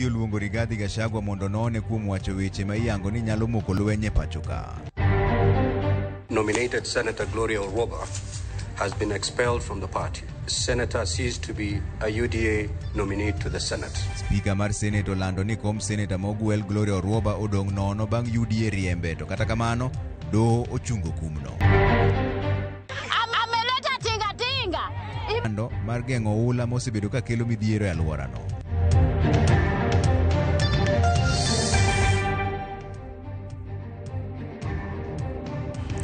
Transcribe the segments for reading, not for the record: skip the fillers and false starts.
Oluongo Rigathi Gachagua mondo none kuom wacho weche ma iyango ni nyalo moko lweny e pacho ka. Nominated Senator Gloria Orwoba has been expelled from the party. Senator ceased to be a UDA nominee to the Senate. Spika mar Senate olando ni kom seneta mogwel Gloria Orwoba odong' nono bang' UDA riembe to kata kamano doho ochungo kumno. Ameleta tinga tinga. Ando mar geng'o oula mosebedo ka kelo midhiero e alworano.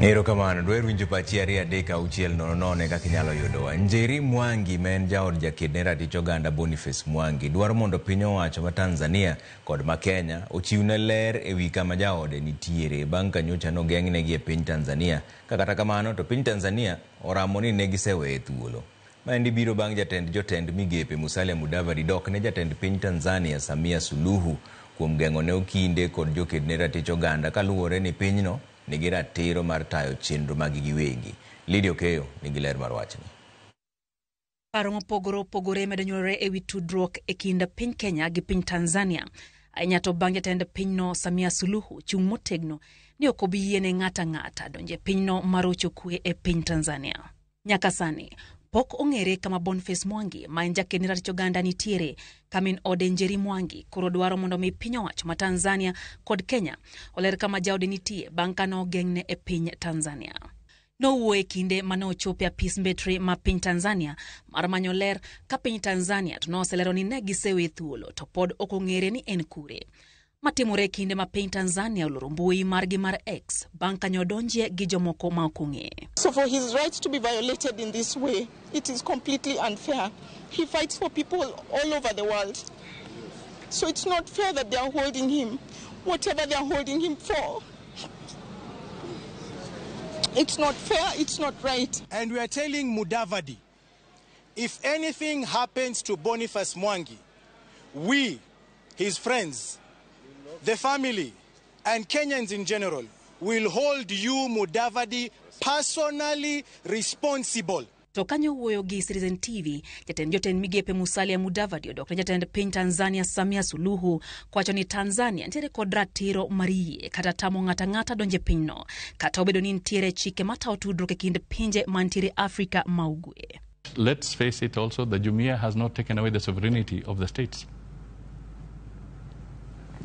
Erokamano, dwaher winjo pachi 2 3 6 0 0 kaka inyalo yudowa. Njeri Mwangi ma en jaod jaked ne ratich oganda Boniface Mwangi dwaro mondo piny owacho ma Tanzania kod ma Kenya ochiwne ler e wi kama jaode nitiere bang' ka nyocha nogeng'negi e piny Tanzania. Ka kata kamano to piny Tanzania oramo ni ne giseweye thuolo. Maendi biro bang' jatend jotend migepe Musalia Mudavadi dok ne jatend piny Tanzania Samia Suluhu kuom geng'o ne okinde kod joked ne ratich oganda kaluwore ni pinyno nigi ratiro mar tayo chenro mag giwegi. Lydia Okeyo nigi ler mar wachni. Paro mopogore opogore medo nyuolore e wi tudruok e kind piny Kenya gi piny Tanzania. Ahinya to bang' jatend pinyno Samia Suluhu chung' motegno ni ok obi yiene ng'ato ang'ata donjo e pinyno mar rocho kwe e piny Tanzania. Nyaka sani pok ong'ere kama Boniface Mwangi ma en jaked ne ratich oganda nitiere, ka min ode Njeri Mwangi koro dwaro mondo mi piny owacho ma Tanzania kod Kenya oler kama jaode nitie bang' ka nogeng'ne e piny Tanzania. Nowuoyo e kinde mane ochopo e apis mbetre ma piny Tanzania mar manyo ler ka piny Tanzania to noselero ni ne gisewe thuolo to pod ok ong'ere ni en kure. Matimore e kinde ma piny Tanzania oloro mbui margi mar X bang' ka odonjie gi jomoko ma ok ong'e. So for his rights to be violated in this way, it is completely unfair. He fights for people all over the world. So it's not fair that they are holding him, whatever they are holding him for. It's not fair, it's not right. And we are telling Mudavadi, if anything happens to Boniface Mwangi, we, his friends, the family, and Kenyans in general, will hold you, Mudavadi, personally responsible. To kanyo wuoyo gi Citizen TV, jatend jotend migepe Musalia Mudavadi odok ne jatend piny Tanzania Samia Suluhu kowacho ni Tanzania nitiere kod ratiro mar yie kata tamo ng'ato ang'ata donjo e pinyno, kata obedo ni nitiere chike matayo tudruok e kind pinje mantiere Afrika ma Ugwe. Let's face it also, the Jumuiya has not taken away the sovereignty of the states.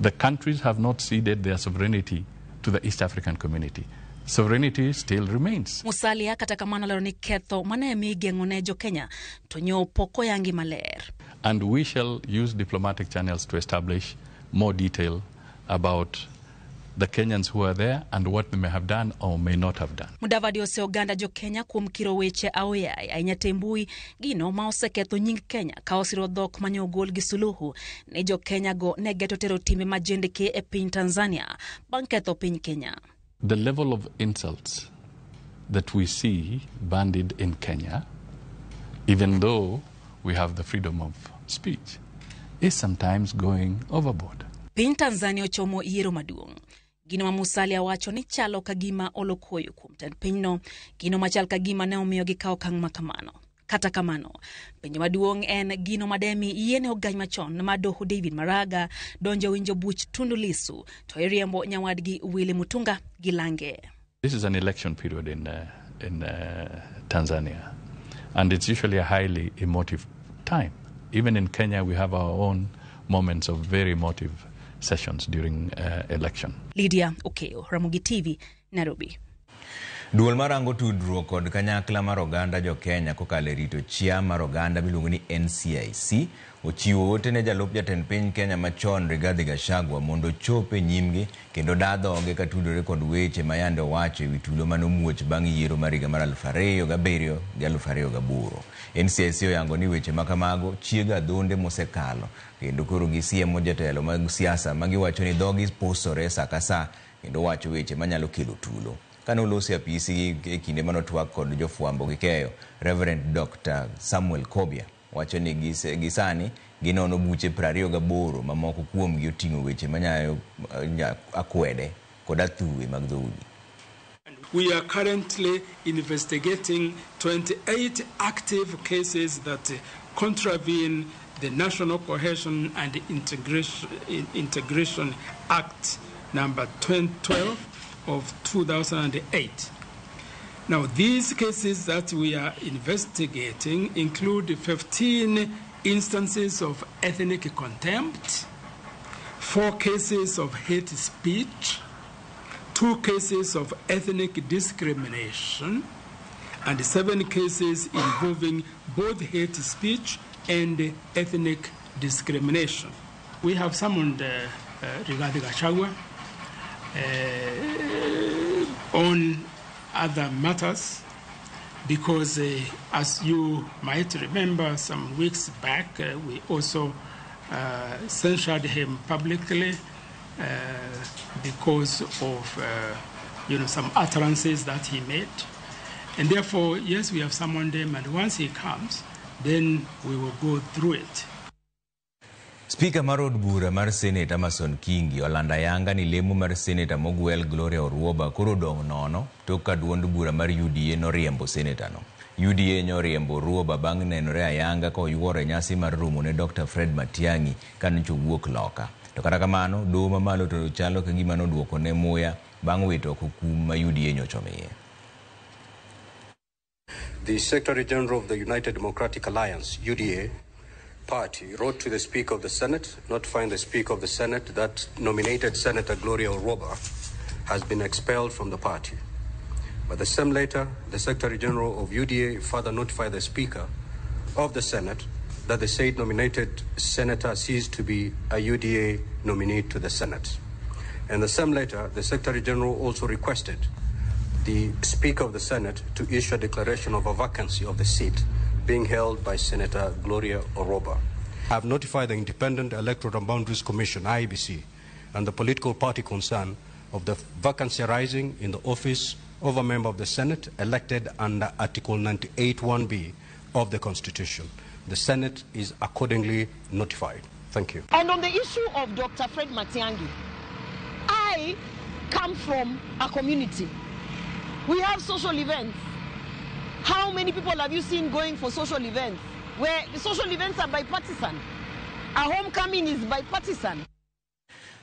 The countries have not ceded their sovereignty to the East African community. Sovereignty still remains. Musalia kata kamano lero ni ketho mane mi geng'o ne jo Kenya to nyo pok oyangi maler. And we shall use diplomatic channels to establish more detail about the Kenyans who are there and what they may have done or may not have done. Mudavadi ose oganda jo Kenya kuom kiro weche aoyaye ahinya te mbui gino ma oseketho nying Kenya ka osiro dhok mane ogol gi Suluhu ni jo Kenya go ne geto tero timbe ma jendeke e piny Tanzania bang' ketho piny Kenya. The level of insults that we see bandied in Kenya, even though we have the freedom of speech, is sometimes going overboard. Piny Tanzania ochomo yiero maduong'. Gino ma Musalia wacho ni chalo ka gima olo koyo kuom tend pinyno, gino machal ka gima ne omiyo gikawo okang' ma kamano. Kata kamano, penjo maduong' en gino mademi yiene ogany machon ma doho David Maraga donjo winjo buch Tundu Lissu to iriembo nyawadgi Willy Mutunga gi lange. This is an election period in Tanzania, and it's usually a highly emotive time. Even in Kenya, we have our own moments of very emotive sessions during election. Lydia Okeyo, Ramogi TV, Nairobi. Duol marango tudruok kod kanyakla mar oganda jo Kenya kokalo e rito chia mar oganda miluongo ni NCIC ochiwo ote ne jalup jatend piny Kenya machon Rigathi Gachagua mondo ochop e nyimgi kendo da dhoge katudore kod weche ma yande owacho e wi tulo mane omuoch bang' yiero mar higa mar 2007 gi 2008. NCIC oyango ni weche ma kamago chiego adhonde mosekalo kendo koro gisiemo jotelo mag siasa ma giwacho ni dhogi pusore sa ka sa kendo wacho weche manyalo kelo tulo. Kane olosi apisi e kinde mane otwak kod jofwambo gi keyo, Reverend Dr. Samuel Kobia wacho ni gisani ginono buche 28 mamoko kuomgi oting'o weche manyayo akwede kod athuwe mag dhoudi. We are currently investigating 28 active cases that contravene the National Cohesion and Integration Act number 12 of 2008. Now, these cases that we are investigating include 15 instances of ethnic contempt, 4 cases of hate speech, 2 cases of ethnic discrimination, and 7 cases involving both hate speech and ethnic discrimination. We have summoned Rigathi Gachagua on other matters because, as you might remember, some weeks back we also censured him publicly because of some utterances that he made. And therefore, yes, we have summoned him, and once he comes, then we will go through it. Speaker mar od bura mar Senate Amason Kingi olando ayanga ni lemo mar Seneta mogwel Gloria Orwoba koro odong' nono tok ka duond bura mar UDA noriembo seneta no. UDA nyoriembo Orwoba bang' nenore ayanga koyuoro e nyasi mar romo ne Dr. Fred Matiang'i kanyocha owuok loka. To kata kamano, doho mamalo to chalo ka gima noduoko ne muya bang' wito oko kum ma UDA nyocha omiye. The Secretary General of the United Democratic Alliance, UDA, party wrote to the Speaker of the Senate, notifying the Speaker of the Senate that nominated Senator Gloria Orwoba has been expelled from the party. By the same letter, the Secretary General of UDA further notified the Speaker of the Senate that the said nominated senator ceased to be a UDA nominee to the Senate. In the same letter, the Secretary General also requested the Speaker of the Senate to issue a declaration of a vacancy of the seat being held by Senator Gloria Orwoba. I have notified the Independent Electoral and Boundaries Commission, IEBC, and the political party concerned of the vacancy arising in the office of a member of the Senate elected under Article 98(1)(b) of the Constitution. The Senate is accordingly notified. Thank you. And on the issue of Dr. Fred Matiang'i, I come from a community. We have social events. How many people have you seen going for social events? Where the social events are bipartisan. A homecoming is bipartisan.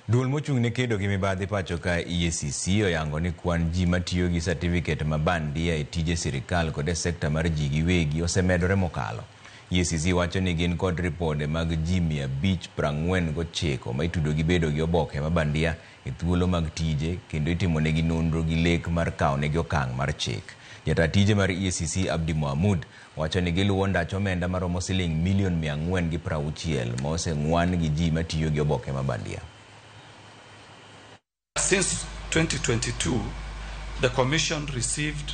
Duol mochung' ne kedo gi mibadhi pacho ka EACC oyango ni kwan ji matiyo gi certificate ma bandia e tije sirikal kod e sekta mar ji giwegi osemedore mokalo. EACC wacho ni gin kod ripode mag ji 549 ma itudo gi bedo gi oboke ma bandia e thuolo mag tije kendo itimonegi nonro gi lek mar kawo negi okang' mar chik. Jata tije mar EACC Abdi Mohamud wacho ni giluwo ndach omenda maromo siling milion 460 ma oseng'wan gi ji matiyo gi oboke ma bandia. Since 2022, the Commission received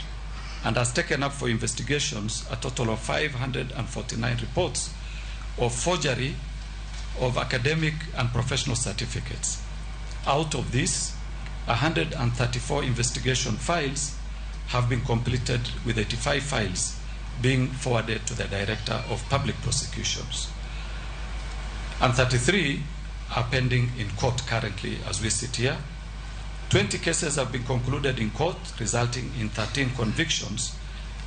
and has taken up for investigations a total of 549 reports of forgery of academic and professional certificates. Out of this, 134 investigation files have been completed, with 85 files being forwarded to the Director of Public Prosecutions. And 33 are pending in court currently as we sit here. 20 cases have been concluded in court, resulting in 13 convictions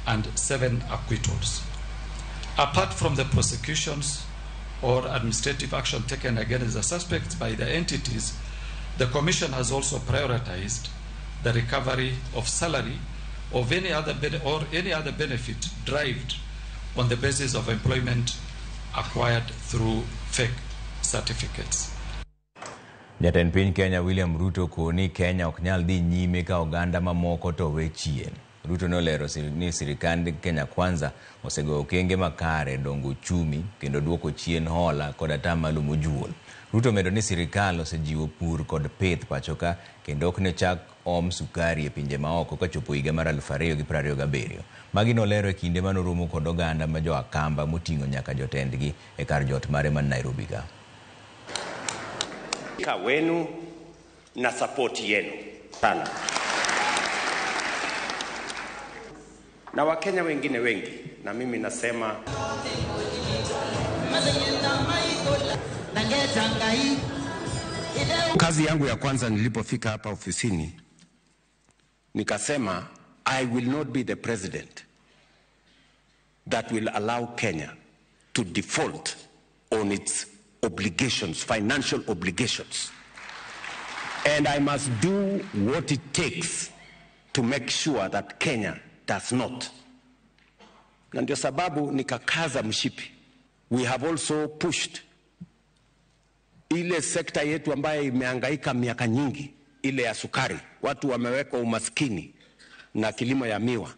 and 7 acquittals. Apart from the prosecutions or administrative action taken against the suspects by the entities, the Commission has also prioritized the recovery of salary of any other or any other benefit derived on the basis of employment acquired through fake certificates. Jatend piny Kenya William Ruto koni Kenya ok nyal dhi nyime ka oganda mamoko to we chien. Ruto nolero ni sirikand Kenya Kwanza osegoyo okenge makare dongo uchumi kendo duoko chien hola kod atamalo mojuol. Ruto omedo ni sirikal osejiwo pur kod pith pachoka kendo ok ne chak om sukari e pinje maoko kochopo higa mar 2027. Magi nolero e kinde manoromo kod oganda ma jo Akamba moting'o nyaka jotendgi e kar jot mare man Nairobi ka. Wenu na support yenu sana, na Wakenya wengine wengi, na mimi nasema kazi yangu ya kwanza nilipofika hapa ofisini nikasema I will not be the president that will allow Kenya to default on its obligations, financial obligations. And I must do what it takes to make sure that Kenya does not. Na ndio sababu nikakaza mshipi. We have also pushed ile sekta yetu ambayo imehangaika miaka nyingi, ile ya sukari. Watu wamewekwa umaskini na kilimo ya miwa.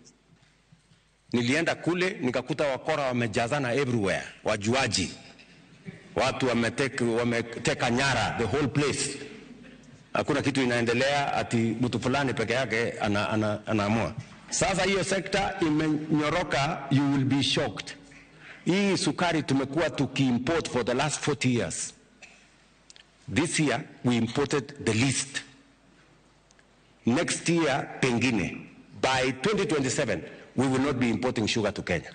Nilienda kule nikakuta wakora wamejazana everywhere, wajuaji, watu wameteka nyara the whole place. Hakuna kitu inaendelea, ati mtu fulani peke yake anaamua. Sasa hiyo sekta imenyoroka, you will be shocked. Hii sukari tumekuwa tukiimport for the last 40 years. This year we imported the least. Next year pengine, by 2027 we will not be importing sugar to Kenya.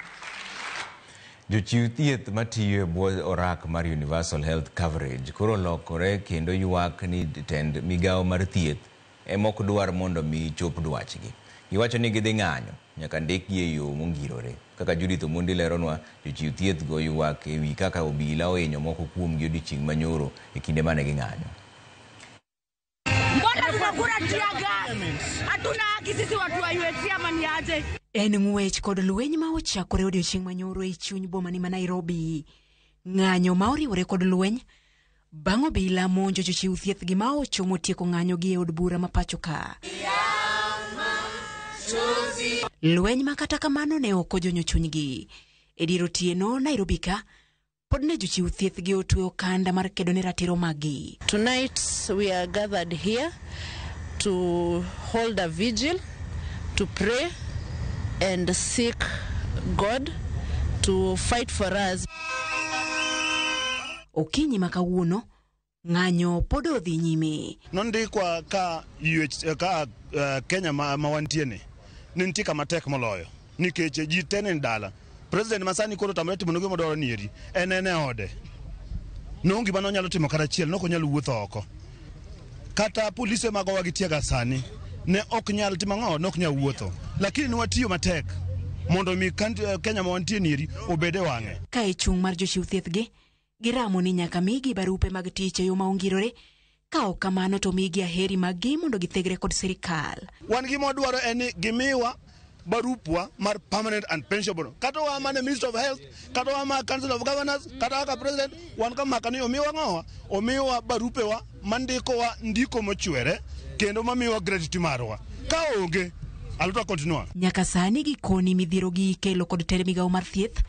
Jochiw thieth matiyo e bwo orak mar Universal Health Coverage koro olokore kendo ywak ni tend migawo mar thieth ema ok dwar mondo mi chop dwachgi. Giwacho ni gidhi ng'anyo nyaka ndikgi e yo mongirore. Kaka Judith Omondi leronwa, jochiw thieth go ywak ewi kaka obila ohinyo moko kuomgi odiochieng' manyoro e kinde mane ging'anyo. Mbona tunakula tear gas? Hatuna haki sisi watu wa UHC ama ni aje? En ng'wech kod lweny ma ochakore odiochieng' manyoro e chuny boma ni ma Nairobi. Ng'anyo ma oriwore kod lweny bang' obila monjo jochiw thieth gi ma ochomo tieko ng'anyo gi e od bura ma pacho ka. Lweny ma kata kamano ne ok ojonyo chunygi. E dier otieno Nairobi ka pod ne jochiw thieth gi otwe okanda mar kedo ne ratiro maggi. Tonight we are gathered here to hold a vigil, to pray and seek God to fight for us. Okinyi ma kawuono ng'anyo pod odhi nyime. Nondikwa ka UH, ka Kenya ma wantie ni nitie kama tek moloyo nikech ji te ni dala. President masani koro tamre timo gima odwaro ni eri en e ode. Noonge gima nonyalo timo kata achiel, nok onyal wuotho oko. Kata polise magowa gi tiega sani ne ok nyal timo ang'o, ne ok nyal wuotho. Lakini ne watiyo matek mondo mi Kenya ma wantie ni eri obed e wang'e. Ka e chung' mar jochiw thieth gi, giramo ni nyaka migi barupe mag tich e yo ma ongirore, ka ok kamano to migi aheri maggi mondo githegre kod sirikal. Wan gima wadwaro en ni gimiwa barupwa mar permanent and pensionable. Kata wa mane Minister of Health, kata wa ma Council of Governors, kata wa ka President, wan ka maka ni omiwa ng'owa, omiwa barupewa mandikowa ndiko mochwere kendo mamiwa gratuity marwa. Ka onge, aluta continua. Nyaka sani gikoni midhiero gi ikelo kod tend migawo mar thieth.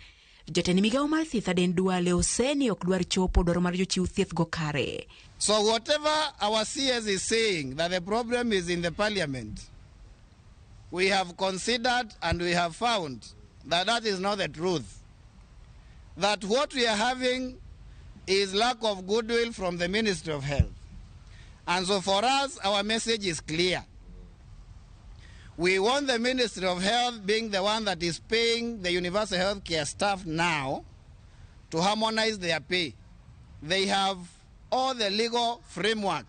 Jatend migawo mar thieth Aden Duale oseni ok dwar chopo dwaro mar jochiw thieth go kare. So whatever our CS is saying that the problem is in the parliament, we have considered and we have found that that is not the truth. That what we are having is lack of goodwill from the Ministry of Health. And so for us, our message is clear. We want the Ministry of Health, being the one that is paying the universal health care staff now, to harmonize their pay. They have all the legal framework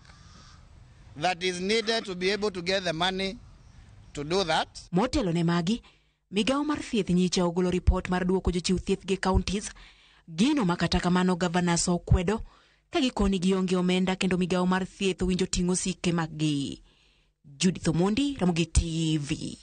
that is needed to be able to get the money to do that. Motelo ne magi, migawo mar thieth nyicha ogolo ripot mar duoko jochiw thieth gi counties, gino ma kata kamano governors okwedo ka gikoni gionge omenda kendo migawo mar thieth owinjo ting'o sike maggi. Judith Omondi, Ramogi TV.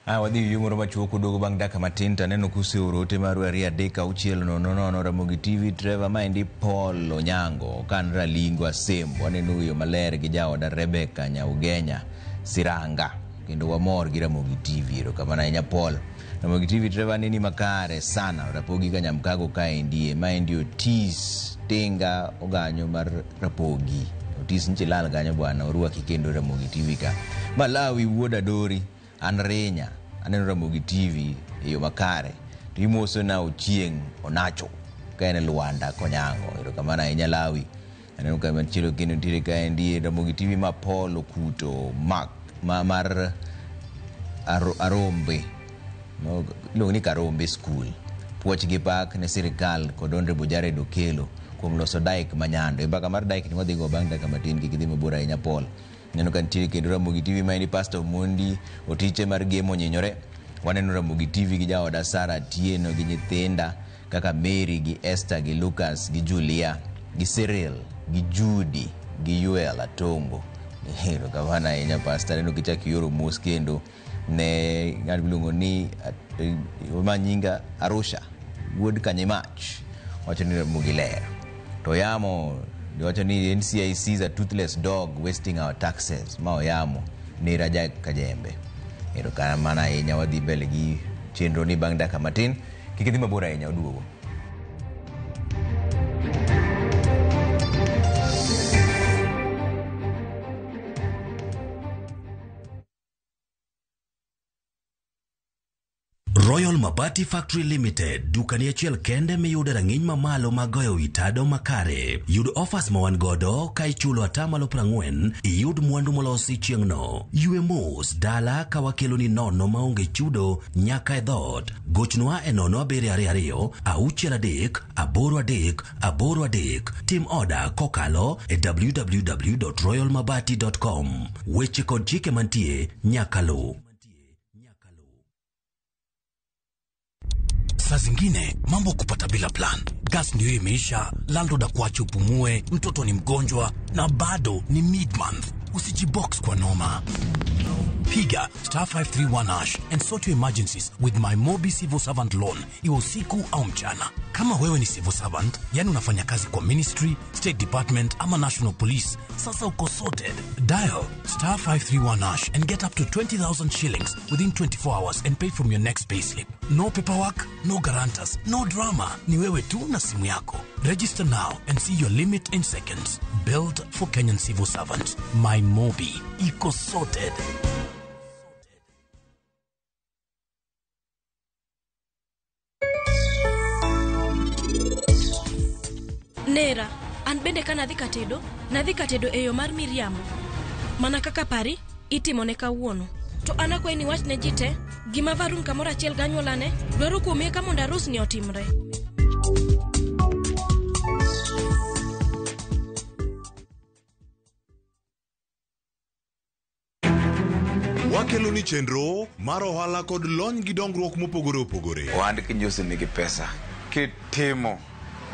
Wadhi yuo moro machuok uduogo bang' dakika matin to aneno kuseoro ote maru 2 3 6 0 0 Ramogi TV. Trevor maendi Paul Onyango kan Ralingo Asembo aneno yo maler gi jaoda Rebecca Nyaugenya Siranga kendo wamor gi Ramogi TV. Erokamano ahinya Paul. Ramogi TV Trevor nini makare sana Rapogi ka Nyamkago kaendi maendi Otis Tinga oganyo mar Rapogi. Otis nchilal kanyo bwana orwaki kendo Ramogi TV ka. Malawi wuod Adori an Rinya aneno Ramogi TV e yo makare to imoso na Ochieng' Onacho ka en e Luanda Konyango. Erokamano ahinya Lawi. Aneno ka machielo kendo nitiere kaendi Ramogi TV ma Paul Okuto Mark mar Arombe iluongo ni Karombe School. Puoch gi pak ne sirikal kod Honorable Jared Okello kuom loso dike ma Nyando. E mbaka mar dike ni wadhi go bang' dakika matin kik idhi mabor ahinya Paul. Neno ka nitiere kendo Ramogi TV ma en Pastor Omondi otiche mar gemo onyinyore. Waneno Ramogi TV gi jaoda Sara Atieno gi nyithinda kaka Mary gi Esther gi Lucas gi Julia gi Cyril gi Judy gi Yuel Atongo. Erokamano ahinya Pastor, aneno kichako ioro mos kendo ne ng'at miluongo ni ma nyinga Arusha wuod Kanyimach, wacho ni Ramogi ler. To yamo wacho ni NCIC is a toothless dog wasting our taxes. Ma oyamo ni Raja Kajembe. Erokamano ahinya, wadhi mbele gi chenro ni bang' dakika matin. Kik idhi mabor ahinya, oduogo. Royal Mabati Factory Limited, dukani achiel kende miyude rang'iny mamalo mag goyo wi tado makare. Yud offers ma wan godo ka ichulo atamalo 40 iyud mwandu molosi chieng'no. Ywe mos dala ka wakeloni nono maonge chudo nyaka e dhoot. Gochnwa e 0722 63 83 83. Tim oda kokalo e www.royalmabati.com. Weche kod chike mantie nyaka luw. Saa zingine mambo kupata bila plan. Gas ndio imeisha, landlord akuache upumue, mtoto ni mgonjwa na bado ni mid month. Usijibox kwa noma. Piga star 531 hash and sort your emergencies with my Mobi Civil Servant Loan, iwe usiku au mchana. Kama wewe ni civil servant, yani unafanya kazi kwa ministry, state department ama national police, sasa uko sorted. Dial star 531 hash and get up to 20,000 shillings within 24 hours and pay from your next payslip. No paperwork, no guarantors, no drama. Ni wewe tu na simu yako. Register now and see your limit in seconds. Built for Kenyan civil servants. My Mobi. Iko sorted. Nera, an bende ka nadhi katedo, nadhi katedo e yo mar miriambo. Mana kaka pari, itimone kawuono. To an akwayi ni wach ne ji te, gima Varun kamoro achiel gi anyuolane dwaro kuomi eka mondo arus ni otimre. Wakelo ni chenro mar ohala kod lony gi dongruok mopogore opogore. Ohand kinjusi nigi pesa kitimo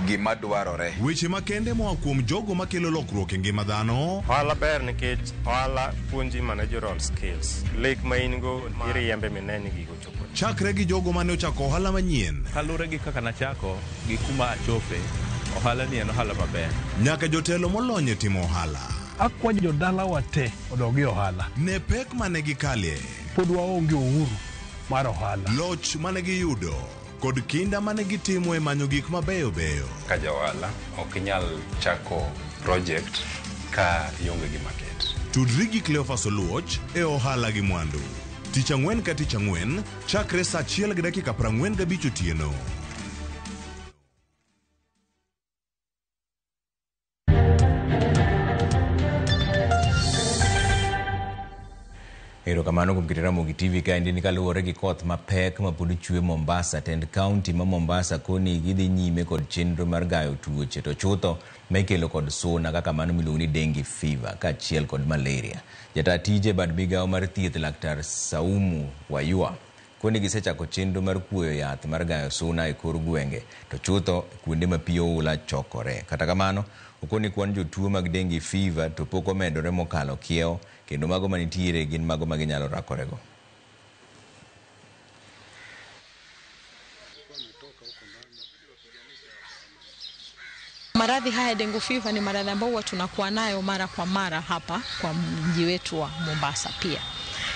gima dwarore. Weche makende moa kuom jogo makelo lokruok e ngima dhano. Ohala ber nikech ohala puonji managerial skills. Lek ma in go iriembe mine ni gigo chopo. Chakre gi jogo mane ochako ohala manyien. Kaluwore gi kaka nachako gi kuma achope, ohala ni en ohala maber. Nyaka jotelo molony e timo ohala. Akwayo jodalawa te odog e ohala. Ne pek mane gikalie. Pod waonge uhuru mar ohala. Loch mane giyudo kod kinda mane gitimo e manyo gik mabeyo beyo. Ka ja ohala ok inyal chako project ka ionge gi market. Tudri gi Cleophas Oluoch e ohala gi mwandu. Tich ang'wen ka tich ang'wen chakre saa 1:45 otieno. Erokamano kuom keto Ramogi TV kaendi ni kaluwore gi koth mapek ma pod chwe Mombasa. Tend kaunti ma Mombasa koni gidhi nyime kod chenro mar gayo tuoche to chutho ma ikelo kod suna kaka mano miluongo ni dengue fever kaachiel kod malaria. Jata tije bad migawo mar thieth Laktar Saumu Wayua koni gisechako chenro mar kuoyo yath mar gayo suna e kor gwenge to chutho kuonde ma pi oula chokore. Kata kamano okoni kwan jotuo mag dengue fever to pok omedore mokalo kiewo kendo mago manitiere gin mago ma ginyalo rakorego. Maradhi haya dengue fever ni maradhi ambayo huwa tunakuwa nayo mara kwa mara hapa kwa mji wetu wa Mombasa pia.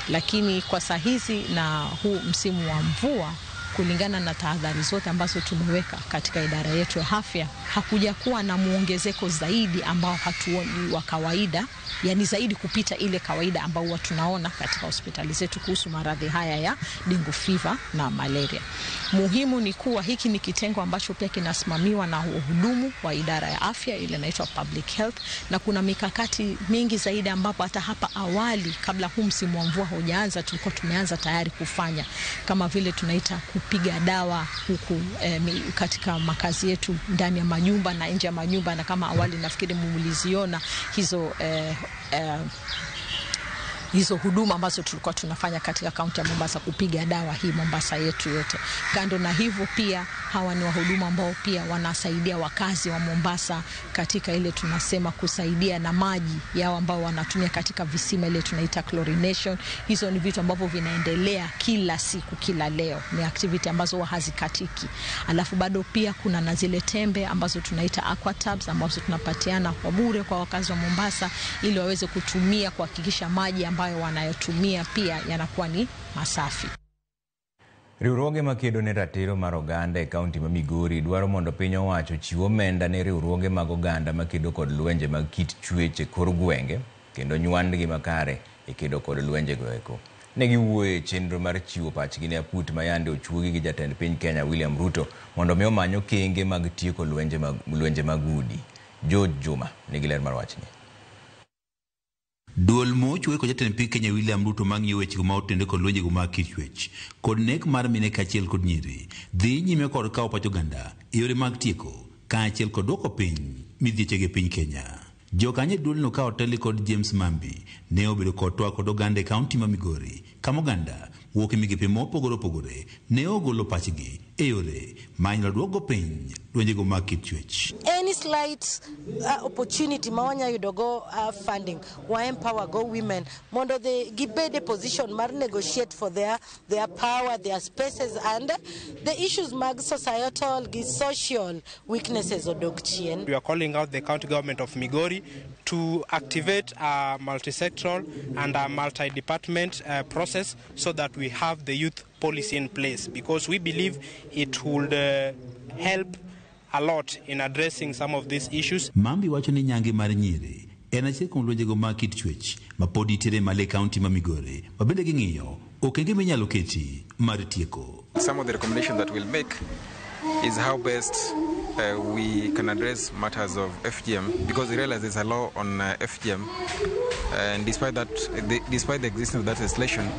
Lakini kwa saa hizi na huu msimu wa mvua, kulingana na tahadhari zote ambazo tumeweka katika idara yetu ya afya, hakuja kuwa na muongezeko zaidi ambao hatuoni wa kawaida, yani zaidi kupita ile kawaida ambao huwa tunaona katika hospitali zetu kuhusu maradhi haya ya dengue fever na malaria. Muhimu ni kuwa hiki ni kitengo ambacho pia kinasimamiwa na wahudumu wa idara ya afya ile inaitwa public health, na kuna mikakati mingi zaidi ambapo hata hapa awali kabla huu msimu wa mvua haujaanza tulikuwa tumeanza tayari kufanya, kama vile tunaita kupiga dawa huku katika makazi yetu ndani ya majumba na nje ya majumba, na kama awali nafikiri mliziona hizo hizo huduma ambazo tulikuwa tunafanya katika kaunti ya Mombasa, kupiga dawa hii Mombasa yetu yote. Kando na hivyo, pia hawa ni wahudumu ambao pia wanasaidia wakazi wa Mombasa katika ile tunasema kusaidia na maji yao ambao wanatumia katika visima, ile tunaita chlorination. Hizo ni vitu ambavyo vinaendelea kila siku, kila leo, ni activity ambazo hazikatiki. Alafu bado pia kuna na zile tembe ambazo tunaita aquatabs ambazo tunapatiana kwa bure kwa wakazi wa Mombasa ili waweze kutumia kuhakikisha maji ambayo wanayotumia pia yanakuwa ni masafi. Riwruoge makedo ne ratiro mar oganda e kaunti ma Migori dwaro mondo piny owacho ochiw omenda ne riwruoge mag oganda makedo kod lwenje mag kit chwech e kor gwenge kendo nywandgi makare e kedo kod lwenjego eko. Ne giwuoyo e chenro mar chiwo pachgi ne aput ma yande ochuogi gi jatend piny Kenya William Ruto mondo mi omany okenge mag tieko lwenje mag udi. George Juma nigi ler mar wachni. Duol mochwe kod jatend piny Kenya William Ruto mang'iyo wechego ma otenore kod lwenjego mag kit chwech kod nek mar mine kaachiel kod nyiri dhi nyime kod kawo pach oganda e yore mag tieko kaachiel kod duoko piny midhiechegi e piny Kenya. Jokanyo e duolno ka oteli kod James Mambi ne obedo kod twak kod oganda e kaunti ma Migori kama oganda wuok e migepe mopogore opogore ne ogolo pachgi e yore ma inyalo duokgo piny lwenjego mag kit chwech. Any slight opportunity ma wanya yudo go funding, wa empower go women mondo they gibed e position mar negotiate for their power, their spaces and the issues mag societal gi social weaknesses odok chien. We are calling out the county government of Migori to activate a multi-sectoral and a multi-department process so that we have the youth policy in place, because we believe it would help a lot in addressing some of these issues. Mambi wacho ni nyange mar nyiri en achiel kuom lwenjego mag kit chwech ma pod nitiere malo e kaunti ma Migori ma bende ging'iyo okenge minyalo keti mar tieko. Some of the recommendations that we'll make is how best we can address matters of FGM, because we realize there's a law on FGM, and despite that, despite the existence of that legislation,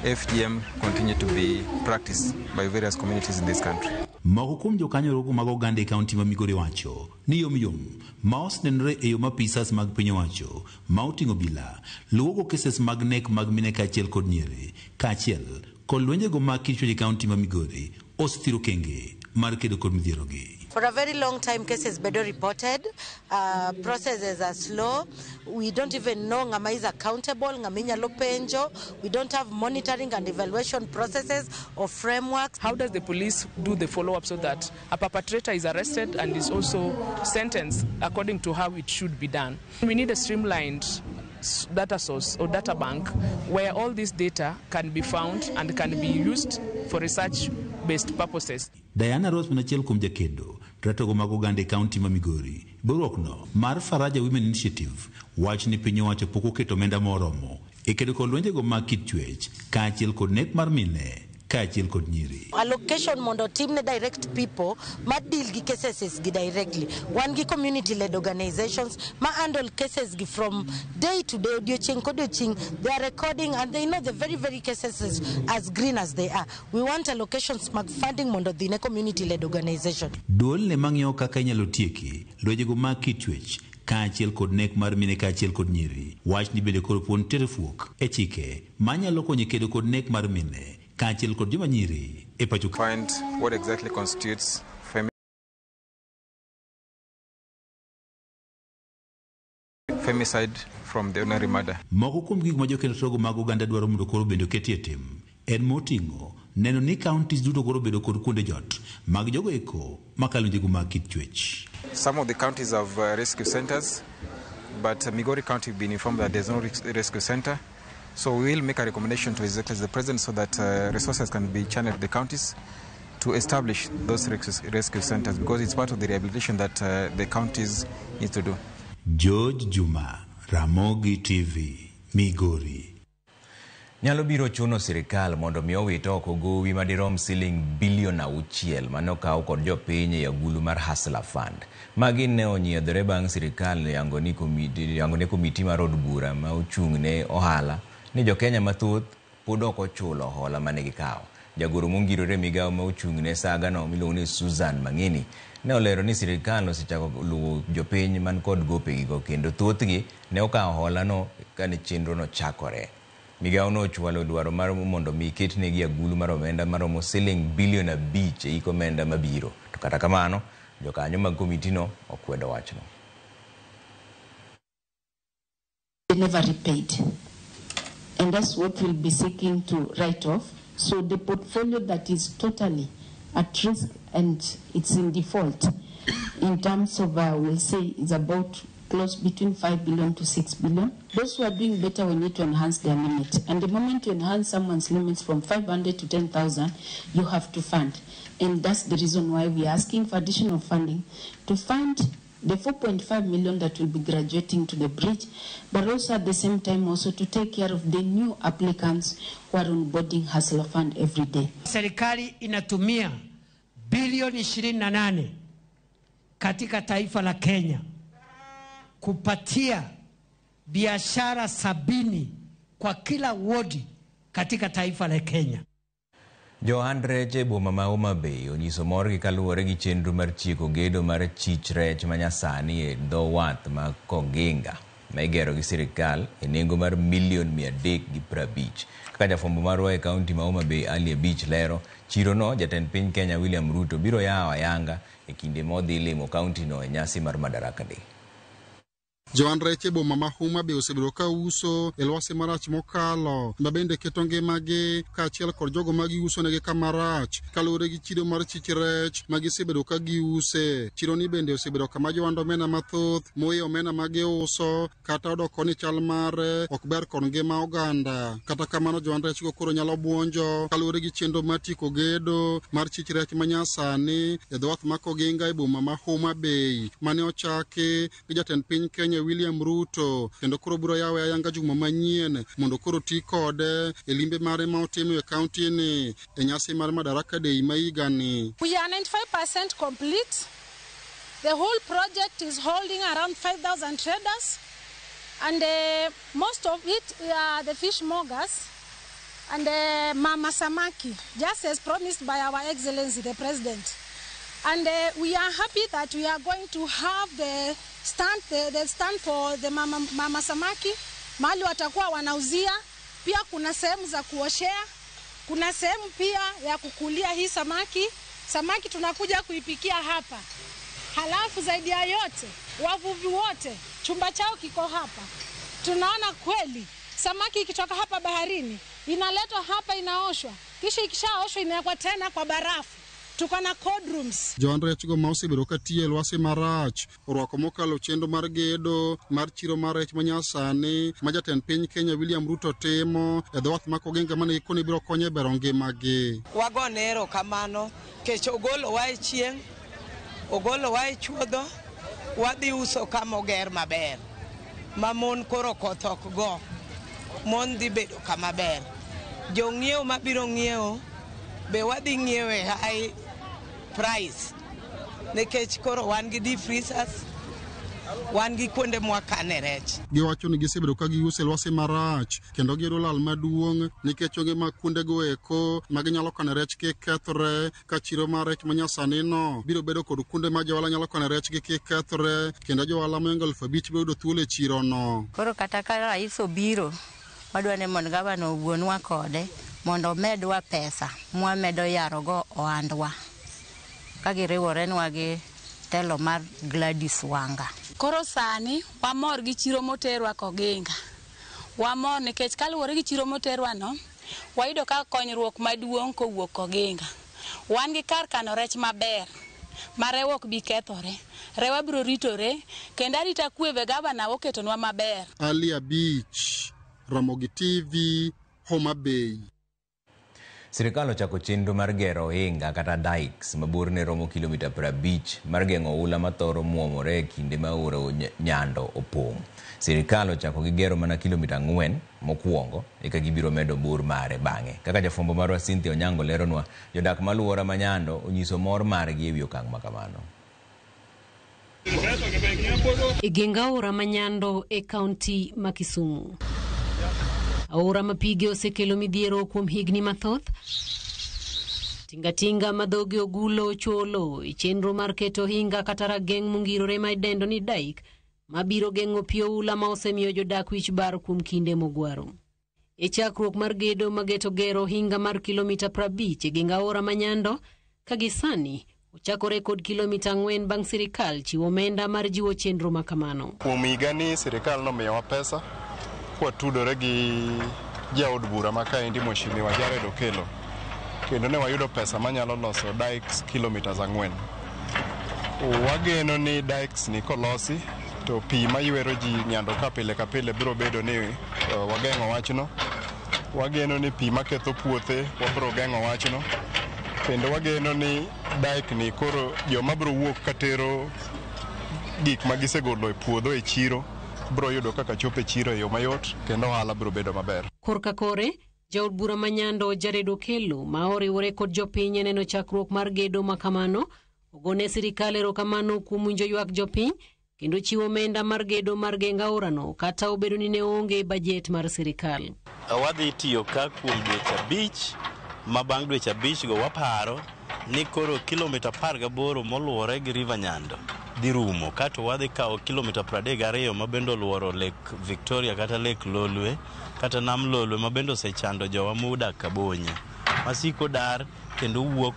FGM continue to be practiced by various communities in this country. Moko kuom jokanyo rogo mag oganda e kaunti ma Migori wacho ni yomyom ma osenenore e yo ma apisas mag piny owacho ma oting'o bila luwogo cases mag nek mag mine kaachiel kod nyiri kaachiel kod lwenjego mag kit chwech e kaunti ma Migori osethiro okenge mar kedo kod midhierogi. For a very long time, cases better reported, processes are slow. We don't even know ng'ama is accountable, ng'ama inyalo penjo. We don't have monitoring and evaluation processes or frameworks. How does the police do the follow-up so that a perpetrator is arrested and is also sentenced according to how it should be done? We need a streamlined data source or data bank where all this data can be found and can be used for research-based purposes. Diana Rose achiel kuom jakedo ratego mag oganda e kaunti ma Migori riwruokno mar Faraja Women Initiative wach ni piny owacho pok oketo omenda moromo e kedo kod lwenjego mag kit chwech kaachiel kod nek mar mine kaachiel kod nyiri. Allocation mondo otimne direct people ma deal gi cases gi directly. Wan gi community led organizations ma handle cases gi from day to day, odiochieng' kodiochieng'. They are recording and they know the very, very cases as green as they are. We want allocations mag funding mondo dhi ne community led organization. Duol ne mang'iyo kaka inyalo tieki lwenjego mag kit chwech kaachiel kod nek mar mine kaachiel kod nyiri wach ni bende koro puon tere fuok e chike manyalo konyo kedo kod nek mar mine kaachiel kod joma nyiri e pacho. Find what exactly constitutes femicide from the ordinary murder. Moko kuom gik ma joketo mag oganda dwaro mondo koro bende oketie tim en moting'o neno ni counties duto koro bedo kod kuonde jot mag jogo eko makalo njego mag kit chwech. Some of the counties have rescue centers, but Migori County have been informed that there's no rescue center. So we will make a recommendation to His Excellency the President so that resources can be channeled to the counties to establish those rescue centers, because it's part of the rehabilitation that the counties need to do. George Juma, Ramogi TV, Migori. Nyalo biro chuno sirikal mondo mi owit oko gowi madirom siling bilion 6 mane okaw kod jopiny e agulu mar Hustler Fund. Magi ne onyiedhore bang' sirikal yango ne komiti mar od bura ma ochung' ne ohala ni jokenya mathoth pod ok ochulo hola mane gikawo. Jagoro mongirore migawo ma ochung' ne sagano miluongo ni Susan Mang'eni ne olero ni sirikal osechako luwo jopiny man kod gopegigo kendo thothgi ne okawo holano kane chenro no chakore. Migawo no ochwalo dwaro mar mondo mi ketnegi agulu mar omenda maromo siling bilion 5 e hik omenda mabiro. To kata kamano, jokanyo mag komitino okwedo wachno. They never repaid. And that's what we'll be seeking to write off. So the portfolio that is totally at risk and it's in default, in terms of, we'll say, is about close between 5 billion to 6 billion. Those who are doing better, we need to enhance their limit. And the moment you enhance someone's limits from 500 to 10,000, you have to fund. And that's the reason why we are asking for additional funding to fund the 4.5 million that will be graduating to the bridge, but also at the same time also to take care of the new applicants who are onboarding Hustler Fund every day. Serikali inatumia bilioni 28 katika taifa la Kenya kupatia biashara 70 kwa kila wodi katika taifa la Kenya. Johand rech e boma ma Homa Bay onyiso morgi kaluwore gi chenro mar tieko gedo mar chich rech manyasani e dho wath ma Koginga ma igero gi sirikal e nengo mar milion 350. Kaka jafwambo marwa e kaunti ma Homa Bay Ali Abich lero, chirono jatend piny Kenya William Ruto biro yawo ayanga e kinde modhi limo kauntino e nyasi mar Madaraka Day. Johand rech e boma ma Homa Bay osebedo ka uso e lwasi marach mokalo ma bende keto ngimagi kaachiel kod jogo ma giuso negi kama rach kaluwore gi chiro mar chich rech ma gisebedo ka giuse. Chiro ni bende osebedo kama johand omena mathoth moye omena ma giuso kata odoko ni chal mare ok ber kod ngima oganda. Kata kamano johand rech go koro nyalo buonjo kaluwore gi chenro mar tieko gedo mar chich rech manyasani e dho wath ma Koginga e boma ma Homa Bay mane ochaki gi jatend piny Kenya William Ruto kendo koro biro yawe ayanga juma manyien mondo koro ti kode e limbe mare ma otimo e kaunti ni e nyasi mar Madaraka Day ma higani. We are 95% complete. The whole project is holding around 5,000 traders, and most of it are the fishmongers and Mama Samaki, just as promised by our Excellency the President. And we are happy that we are going to have the stand, the stand for the Mama Samaki, mahali watakuwa wanauzia. Pia kuna sehemu za kuoshea, kuna sehemu pia ya kukulia hii samaki. Samaki tunakuja kuipikia hapa. Halafu zaidi ya yote, wavuvi wote chumba chao kiko hapa. Tunaona kweli samaki ikitoka hapa baharini inaletwa hapa, inaoshwa, kisha ikishaoshwa inawekwa tena kwa barafu. Tuko na cold rooms. Johand rech go ma osebedo ka tiyo e lwasi marach orwako mokalo chenro mar gedo mar chiro mar rech manyasani ma jatend piny Kenya William Ruto timo e dho wath ma Koginga mane gikone biro konyo e bero ngimagi. Wagone erokamano kech ogolowa e chieng', ogolowa e chuodho, wadhi uso kama oger maber ma mon koro koth ok go, mon dhi bedo kama ber. Jong'iewo mabiro ng'iewo be wadhi ng'iewo e high price nikech koro wan gi deep freezers, wan gi kuonde mwakane rech. Giwacho ni gisebedo ka giuso e lwasi marach kendo giyudo lal maduong' nikech onge mag kuondego eko ma ginyalo kano rech kik kethre, ka chiro mar rech manyasani no biro bedo kod kuonde ma johala nyalo kano rech gi kik kethre kendo johala mohingo 5,000 biro yudo thuolo e chiro no. Koro kata ka rais obiro, wadwa ni mondo gavana owuonwa kode mondo omedwa pesa mwamedo yarogo ohandwa ka giriworenwa gi telo mar Gladys Wanga. Koro sani wamor gi chiro moterwa Koginga. Wamor nikech kaluwore gi chiro moterwa no, wayudo ka konyruok maduong' kowuok Koginga. Wan gi kar kano rech maber ma rewa ok bi kethore, rewa biro ritore kendo arita kwe be gavana oketonwa maber. Ali Abich, Ramogi TV, Homa Bay. Sirikal ochako chenro mar gero ohinga kata dikes ma borne romo kilomita 50 mar geng'o oula mathoro muomore e kinde ma aora Nyando opong'. Sirikal ochako gi gero mana kilomita 4 mokwongo eka gibiro medo bor mare bang'e. Kaka jafwambo marwa Cynthia Onyango leronwa, jodak maluora ma Nyando onyiso mor margi ewi okang' ma kamano. E geng aora ma Nyando e kaunti ma Kisumu. Aora ma pige osekelo midhiero kuom higni mathoth. Tingatinga ma dhoge ogulo cholo e chenro mar keto ohinga kata rageng' mongirore ma idendo ni dike mabiro geng'o pi oula ma osemiyo jodak wich bar kuom kinde mogwaro. E chakruok mar gedo mageto gero ohinga mar kilomita 50 e geng aora ma Nyando ka gi sani ochakore kod kilomita 4 bang' sirikal chiwo omenda mar jiwo chenro ma kamano. Kuom higani sirikal nomiyowa pesa kwatudore gi jaod bura ma kaendi Mheshimiwa Jared Okello, kendo ne wayudo pesa manyalo loso dikes kilomitas 4. Wageno ni dikes ni kolosi to pi maywero ji Nyando ka pile ka pile biro bedo ni wageng'o wachno. Wageno ni pi maketho puothe wabiro geng'o wachno, kendo wageno ni dike ni koro joma biro wuok katero gik ma gisegolo e puodho e chiro biro yudo kaka chopo e chiro e yo mayot, kendo ohala biro bedo maber. Korka kore, jaod bura ma Nyando Jared Okello ma oriwore kod jopiny e neno chakruok mar gedo ma kamano ogone sirikal erokamano kuom winjo ywak jopiny kendo chiwo omenda mar gedo mar geng aorano kata obedo ni ne onge bajet mar sirikal. Wadhi tiyo ka kuom dweche 5, ma bang' dweche 5 go waparo ni koro kilomita 18 moluwore gi River Nyando dhi rumo, kato wadhi kawo kilomita 32 ma bende oluoro Lake Victoria kata Lake Lolwe kata Nam Lolwe ma bende osechando jowa modak Kabonye masiko dar kendo wuok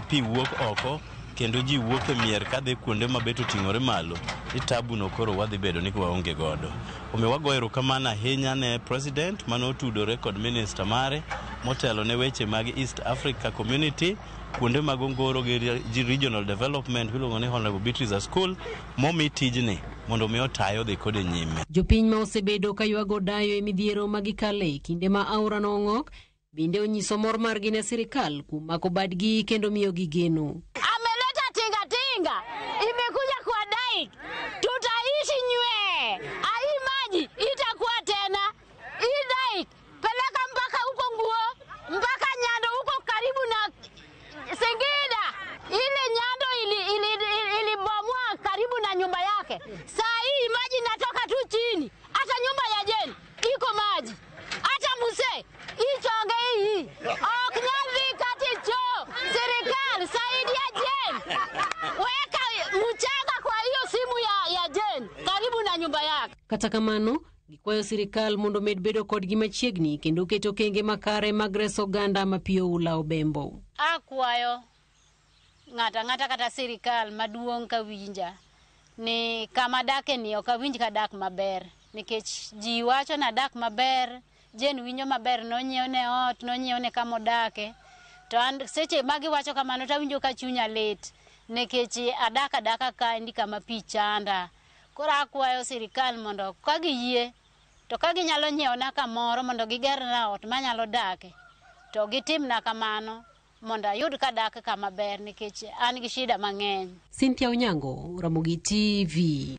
pi wuok oko kendo ji wuok e mier kadhi kuonde mabet oting'ore malo ni tabu no koro wadhi bedo ni waonge godo. Omiyo wagoyo erokamano ahinya ne president mane otudore kod minister mare motelo ne weche mag East Africa Community kuonde mag ongoro gi regional development miluongo ni Honorable Beatrice Askul momi tijni mondo mi otaye odhi kode nyime. Jopiny ma osebedo ka ywago dayo e midhiero ma gikale e kinde ma aorano ong'ok bende onyiso mor margi ne sirikal kuom mako badgi kendo miyogi geno. Ameleta tinga tinga imekuja kwa dike, tutaishi nywe, hii maji itakuwa tena hii dike peleka mpaka huko Nguo mpaka Nyando huko karibu na Singida. Ile Nyando ilibomoa ili karibu na nyumba yake. Saa hii maji inatoka tu chini, hata nyumba ya Jeni iko maji, hata muse ichonge hii ok nyal kati cho. Serikali saidia Jeni, weka mchanga kwa hiyo simu ya Jeni karibu na nyumba yake. Kata kamano, gikwayo sirikal mondo omed bedo kodgi machiegni kendo keto okenge makare mag reso oganda ma piyo oula obembo. Akwayo ng'ato ang'ata kata sirikal maduong' kawinja ni kama adake ni ok awinj kadak maber, nikech ji wacho nadak maber, Jane winjo maber, nonyiewne ot, nonyiewne kama odake, to an seche ma giwacho kamano tawinjo ka chunya lit nikech adak adaka kaendi kama pi chanda. Koro akwayo sirikal mondo ka giyie to ka ginyalo nyiewna kamoro mondo gigerna ot manyalo dake, to gitimna kamano mondo ayud kadak kama ber nikech an gi shida mang'eny. Cynthia Onyango, Ramogi TV.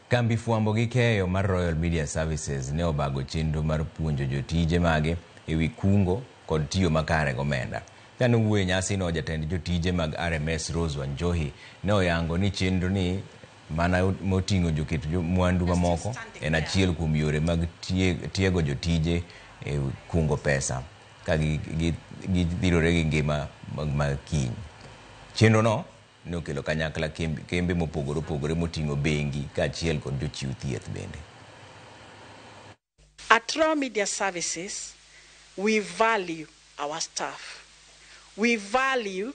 Kambi fwambo gi keyo mar Royal Media Services ne obago chenro mar puonjo jotije mage ewi kungo kod tiyo makare gomenda. Kane owuoyo e nyasino, jatend jotije mag RMS Rose Wanjohi ne oyango ni chenro ni mana moting'o joket mwandu mamoko en achiel kuom yore mag tiego jotije e kungo pesa ka gidhirore gi ngima mag kiny. Chenro no ne okelo kanyakla kembe mopogore opogore moting'o bengi kaachiel kod jochiw thieth bende. At Royal Media Services, we value our staff. We value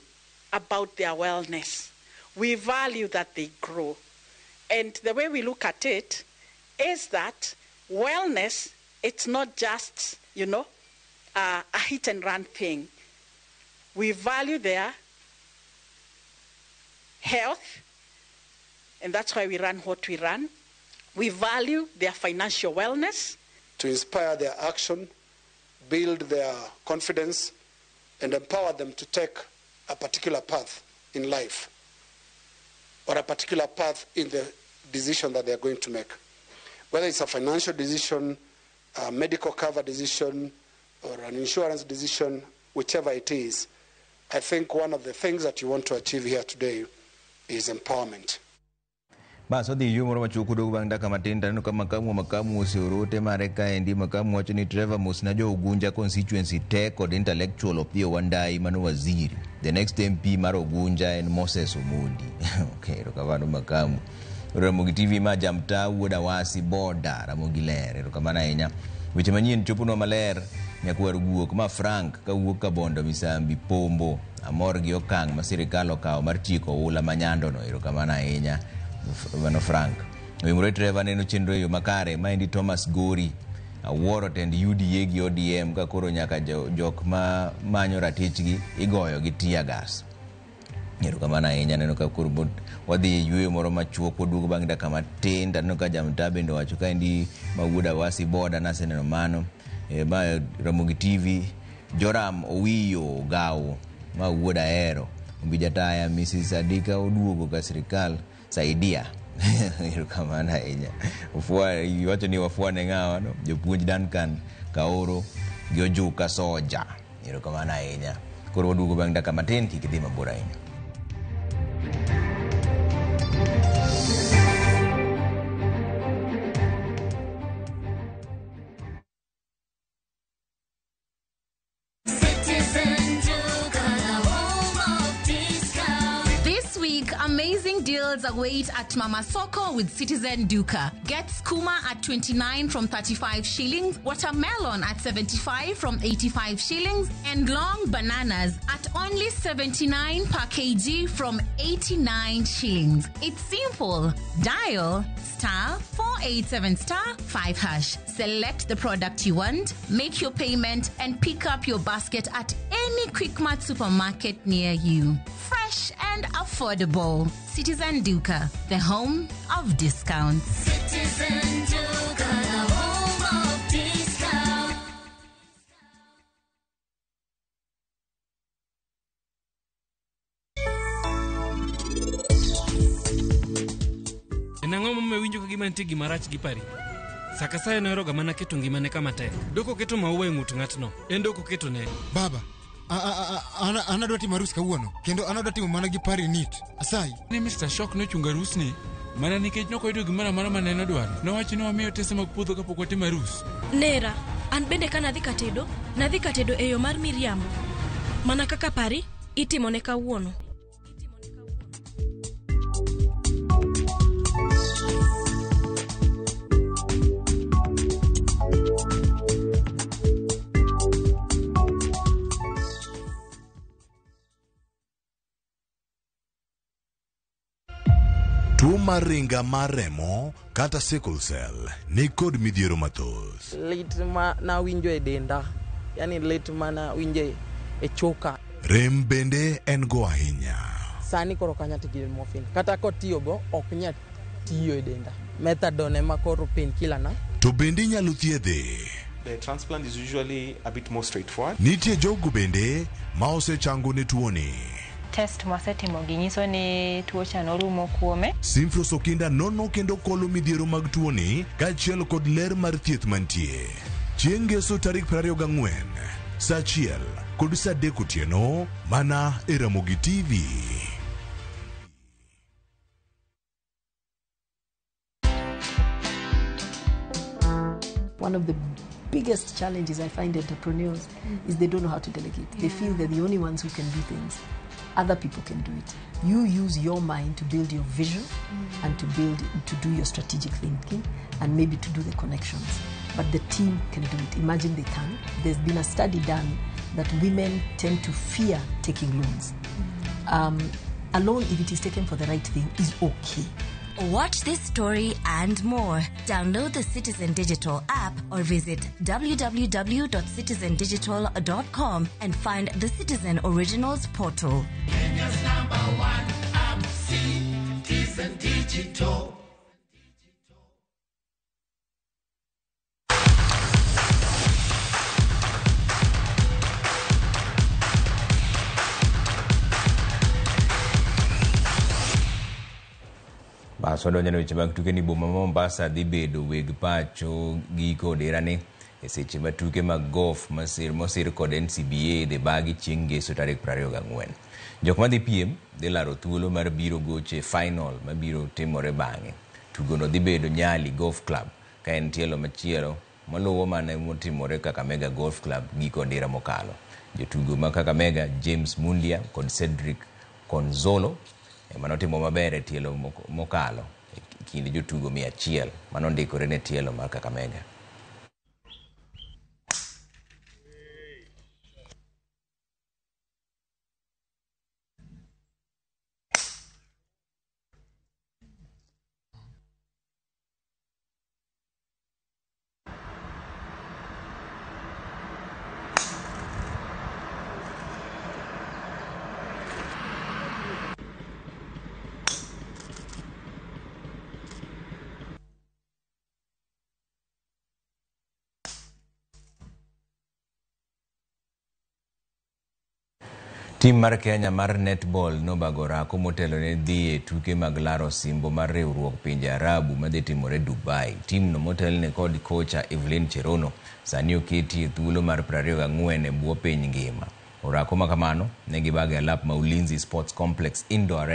about their wellness. We value that they grow. And the way we look at it is that wellness, it's not just, a hit and run thing. We value their health, and that's why we run what we run. We value their financial wellness. To inspire their action, build their confidence, and empower them to take a particular path in life or a particular path in the decision that they are going to make. Whether it's a financial decision, a medical cover decision, or an insurance decision, whichever it is, I think one of the things that you want to achieve here today is empowerment. Bas odhi yo moro machuok odwogo bang' dakika matin taneno ka makamu oseoro ote mare kaendi. Makamu wacho ni Trevor mosna jo Ugunja constituency te kod intellectual Opiyo Wandayi mano waziri. The next MP mar Ugunja en Moses Omondi. Okay, erokamano Makamu. Ramogi TV ma Jamta wuod Awasi boda Ramogi ler. Erokamano ahinya. Weche manyien choponwa maler nyakwar guok ma Frank kawuok Kabondo Misambi Pombo. Amor gi okang' ma sirikal okawo mar tieko oula ma Nyando no. Erokamano ahinya mano Frank. Oimore Trevor neno chenro e yo makare. Maendi Thomas Gori. Awuoro tend UDA gi ODM ka koro nyaka jok ma manyo ratichgi igoyo gi tear gas. Erokamano ahinya aneno ka koro wadhi e yueyo moro machuok waduogo bang' dakika matin to aneno ka Jamta bende owacho kaendi ma wuod Awasi boda naseneno mano. Ma Ramogi TV Joram Owiyo Gawo ma wuod Ahero. Ombija Taya Mrs. Adika oduogo ka sirikal saidia. Erokamano ahinya. Iwacho ni wafuane ng'awa no? Jopuonj Duncan Kaoro gi Ojuka Soja. Erokamano ahinya. Koro waduogo bang' dakika matin kik idhi mabor ahinya. This week, amazing deals await at Mama Soko with Citizen Duka. Get skuma at 29 from 35 shillings, watermelon at 75 from 85 shillings, and long bananas at only 79 per kg from 89 shillings. It's simple. Dial star 487 star 5 hash. Select the product you want, make your payment, and pick up your basket at any Quickmart supermarket near you. Fresh and affordable. Citizen Duka, the home of discounts. Citizen Duka, the home of discount. En ang'o momiyo iwinjo ka gima nitie gima rach gi pari? Sa ka sa en oheroga mana keto ngimane kama tek. Dok oketo maua e ng'ut ng'atno, en dok oketone. Baba, an adwa timo arus kawuono, kendo an adwa timo mana gi pari nit. Asayi. Ni Mr. Shock nochungo arusni mana nikech nokoyudo gimoro amora mane en odwaro. Nowacho ni wamiyo otese mag puodho kapok watimo arus. Nera, an bende ka nadhi katedo, nadhi katedo e yo mar miriambo. Mana kaka pari, itimone kawuono. Tuo mar ringa mar remo kata sickle cell ni kod midhiero mathoth. Lit ma nawinjo e denda, yani lit ma nawinjo e choka. Rem bende en go ahinya. Sani koro ok anyal tiyo gi morphine. Kata kotiyogo ok nyal tiyo e denda. Methadone ema koro painkiller na. To bende inyalo thiedhe. The transplant is usually a bit more straightforward. Nitie jogo bende ma osechango ne tuoni. Test mwasetimo gi nyiso ni tuo cha norumo kuome. Simfros Okinda nono kendo kolo midhiero mag tuoni kaachiel kod ler mar thieth mantie. Chieng' Ngeso tarik 24, saa 1 kod saa 3 otieno mana e Ramogi TV. One of the biggest challenges I find entrepreneurs is they don't know how to delegate. They feel they're the only ones who can do things. Other people can do it. You use your mind to build your vision and to do your strategic thinking and maybe to do the connections. But the team can do it. Imagine they can. There's been a study done that women tend to fear taking loans. A loan, if it is taken for the right thing, is okay. Watch this story and more. Download the Citizen Digital app or visit www.citizendigital.com and find the Citizen Originals portal. Kenya's number one app, Citizen Digital. Bas wadonjo ne weche mag tuke ni boma ma Mombasa dhi bedo weg pacho giko oderani e seche ma tuke mag golf mosir kod NCBA dhi bagi chieng' Ngeso tarik 24. Jok madhi piem dhi laro thuolo mar biro goche final mabiro timore bang'e. Tugono dhi bedo Nyali Golf Club ka en tielo machielo maluwo mane motimore Kakamega Golf Club giko odira mokalo. Jotugo ma Kakamega James Mundia kod Cedric Konzolo ema notimo maber e tielo mokalo e kind jotugo 100 manondikore ne tielo mar Kakamega. Tim mar Kenya mar netball nobago orako motelo ne dhi e tuke mag laro osimbo mar riwruok pinje Arabu madhi timore Dubai. Timno motelne kod kocha Evelyn Cherono sani oketi e thuolo mar 24 e bwo piny ngima. Orako makamano ne gibago e alap ma Ulinzi Sports Complex Indoor Arena.